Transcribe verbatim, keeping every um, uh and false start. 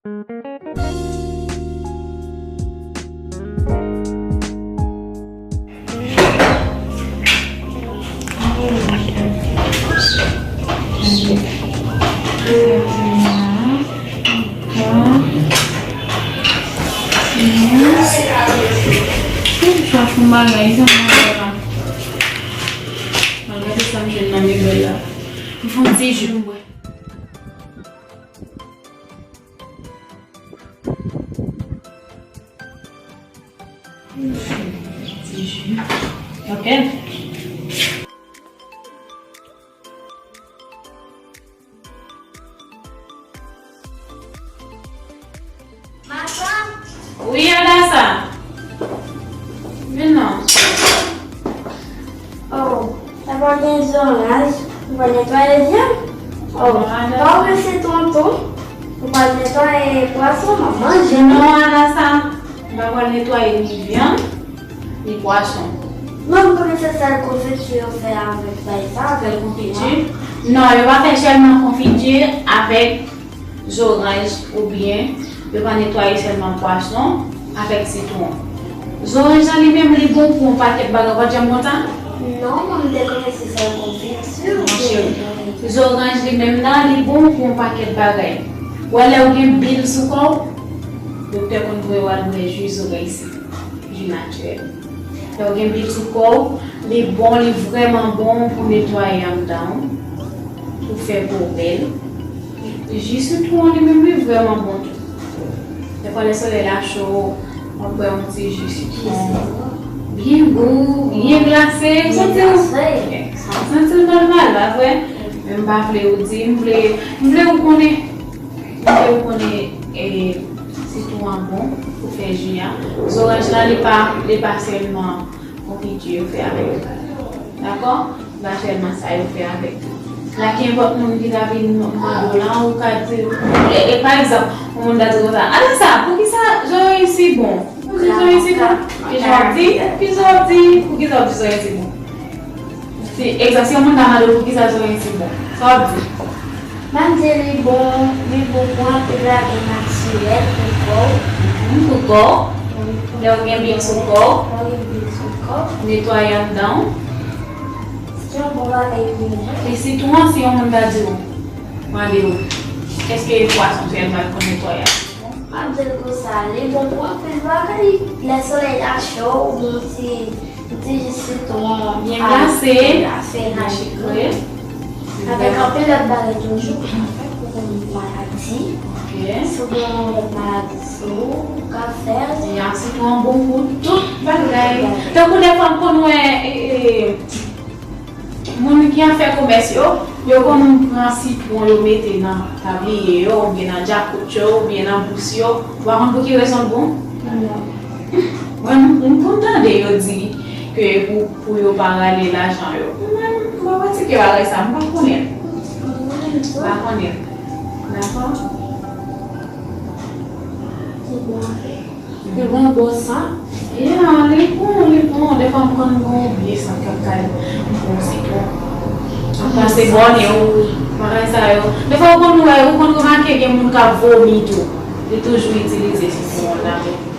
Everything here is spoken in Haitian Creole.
Kou m chwa fon bagay, sa m ap fè la. Mwen gade sa m jwenn nan mebèl la. M fon ti ji m bwè. Ti ji. Ok. Matant! Wi, Adasa. Vin non. Oh, sa pa gen zoranj, ou pral netwaye vyann? Oh, pa ou se tonton, ou pral netwaye pwason, m ap manje. Non, Adasa, m pa pral netwaye ni vyann, ni pwason. Mwen, m konnen se sèl konfiti yo fè avèk bagay sa. Sèl konfiti? Non, yo pa fè sèlman konfiti avèk zoranj oubyen yo pa netwaye sèlman pwason avèk sitwon. Zoranj lan li menm li bon pou yon pakèt bagay, ou pa t janm konn sa? Non, mwen m te konnen se sèl konfiti. Monchè, zoranj li menm nan li bon pou yon pakèt bagay. Ou wè lè ou gen bil sou kò w, doktè konn voye w al bwè ji zoranj sik. Ji natirèl. Lè w gen bil sou kò w, li bon, li vrèman bon pou netwaye anndan w, pou fè po bèl. Ji sitwon li menm li vrèman bon tou. Dèfwa lè solèy la cho, w ap bwè yon ti ji sitwon. Byen gou, byen glase, santi w, santi w nòmal, pa vre? Men m pa vle ou di, m vle, m vle ou konnen. M vle ou konnen, e, sitwon an bon pou fè ji a. Zoranj lan, li pa, li pa sèlman konfiti yo fè avèk li. Dakò? Li pa sèlman sa yo fè avèk li. La ki nenpòt moun ki ta vin mande w lan, ou ka di, e, e, pa egzanp, yon moun ta di konsa, "Adasa, poukisa zoranj si bon?" Ou di, "Zoranj si bon." Kijan w ap di? Kijan w ap di? Poukisa w ap di zoranj si bon? Si, egzanp, si yon moun ta mande w poukisa zoranj si bon, sa w ap di? M ap di li bon, li bon pou anpil bagay natirèl pou kò w. Mhm, pou kò w. Wi. Lè w gen bil sou kò w. Lè w gen bil sou kò w. Netwaye anndan w. Se yon bon bagay pou mwen. E sitwon, si yon moun ta di w, mande w, èske pwason sèlman l konn netwaye ak sitwon? M ap di l konsa, li bon pou anpil bagay. Lè solèy la cho, ou bon ti, ti ji sitwon byen glase, byen sikre. Avèk anpil lòt bagay toujou, pou maladi. Ok. Si w gen yon lòt maladi sou ou, ou ka fè l. Ya, sitwon bon pou tout bagay. Tankou dèfwa m konn wè, e, e, moun ki ap fè komès yo, yo konn pran sitwon yo mete nan tabliye yo, oubyen nan djakout yo, oubyen nan bous yo. Ou pa konn pou ki rezon l bon? Non. Mwen, m, m konn tande yo di ke pou, pou yo pa rale lajan yo. Mwen, m pa pratike bagay sa, m pa konnen. M pa konnen. Dakò? Li bon anpil. Li bon bò sa. Ya, li bon, li bon. Dèfwa m konn gen yon byen sa k ap kay m pran sitwon. M pase bò nen w, bagay sa yo. Dèfwa ou konn wè, ou konn remake gen moun k ap vomi tou. Li toujou itilize sitwon an avèk.